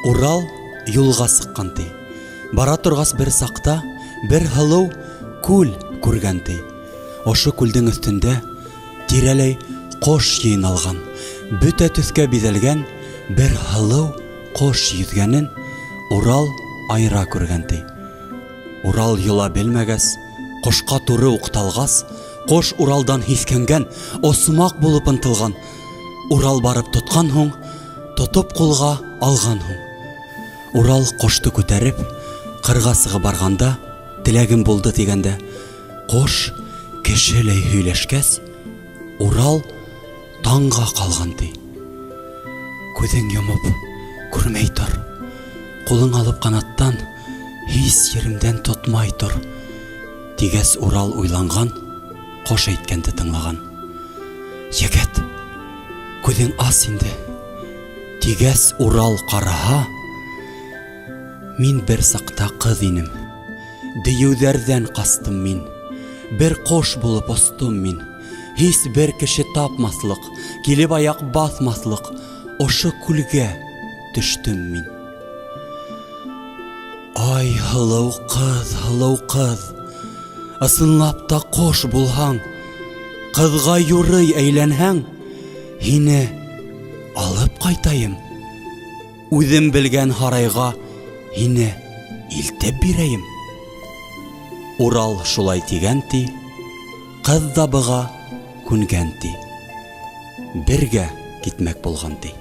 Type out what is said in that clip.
Урал юлға сыҡҡан ти. Бара торғас бер саҡта бер һылыу күл күргән ти. Ошо күлдең өҫтөндә тирәләй ҡош йыйналған, бөтә төҫкә биҙәлгән бер һылыу ҡош йөҙгәнен Урал айыра күргән ти. Урал йола белмәгәс, ҡошҡа туры уҡталғас, ҡош Уралдан һиҫкәнгән, осмаҡ булып ынтылған. Урал барып тотҡан һуң, тотоп ҡулға алған һуң. Урал ҡошто күтәреп, ҡырға сығып барғанда, теләгем булды тигәндә, ҡош кешеләй һөйләшкәс, Урал таңға ҡалған ти. Күҙең йомоп, күрмәй тор. Ҡулың алып ҡанаттан, һис еремдән тотмай тор. Тигәс Урал уйланған, ҡош әйткәнде тыңлаған. Егет, күҙең ас инде. Тигәс Урал ҡараһа, мин бер саҡта ҡыҙ инем. Дейеүҙәрҙән ҡастым мин. Бер ҡош булып остом мин. Һис бер кеше тапмаҫлыҡ, килеп аяҡ баҫмаҫлыҡ ошо күлгә төштөм мин. Ай, һылыу ҡыҙ, һылыу ҡыҙ, ысынлап та ҡош булһаң, ҡыҙға юрый әйләнһәң, һине алып ҡайтайым. Үҙем белгән һарайға һине илтеп бирәйем. Урал шулай тигән ти, ҡыҙ ҙа быға күнгән ти. Бергә китмәк булған ти.